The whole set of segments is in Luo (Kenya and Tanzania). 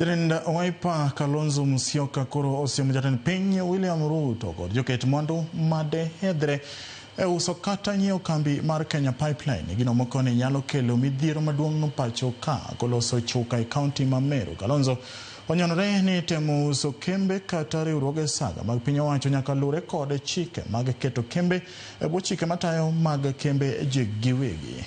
Jatend Wiper Kalonzo Musyoka koro osiemo jatend piny William Ruto kod joket mwandu madehedhre e uso kata nyiewo kambi mar Kenya Pipeline. Gino mokoni nyalo kelo midhiero maduong' pacho ka koloso chuka e kaunti ma Meru. Kalonzo onyonore ni temo uso kembe kata riwruoge saga mag piny owacho nyaka lure kod chike mag keto kembe e bwo chike matayo mag kembe ji giwegi.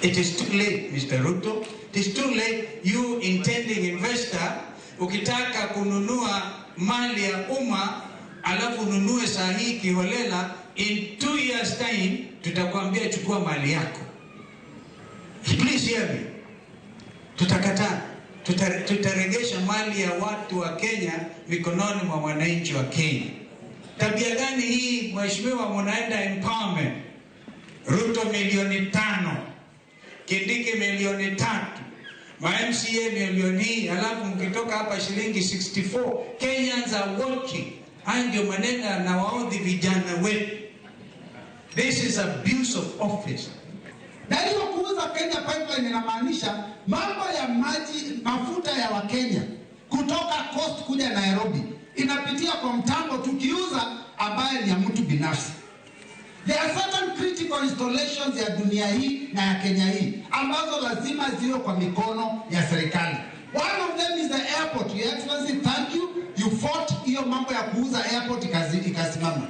It is too late, Mr. Ruto. It is too late, you intending investor, ukitaka kununua mali ya umma alafu ununue saa hii kiholela, in 2 years' time tutakwambia chukua mali yako. Please hear me. Tutakataa. Tutaregesha mali ya watu wa Kenya mikononi mwa wananchi wa Kenya. Tabia gani hii, mheshimiwa? Munaenda empowerment, Ruto milioni 5, Kindiki milioni 3, ma MCA milioni hii, alafu mkitoka hapa shilingi 64. Kenyans are watching. Haya ndio maneno yanawaudhi vijana wetu. This is abuse of office. Na hiyo kuuza Kenya Pipeline inamaanisha mambo ya maji, mafuta ya Wakenya kutoka Coast kuja Nairobi inapitia kwa mtambo tukiuza, ambaye ni ya mtu binafsi. There are certain critical installations ya dunia hii na ya Kenya hii ambazo lazima ziwe kwa mikono ya serikali. One of them is the airport. Your Excellency, thank you. You fought hiyo mambo ya kuuza airport ikasimama.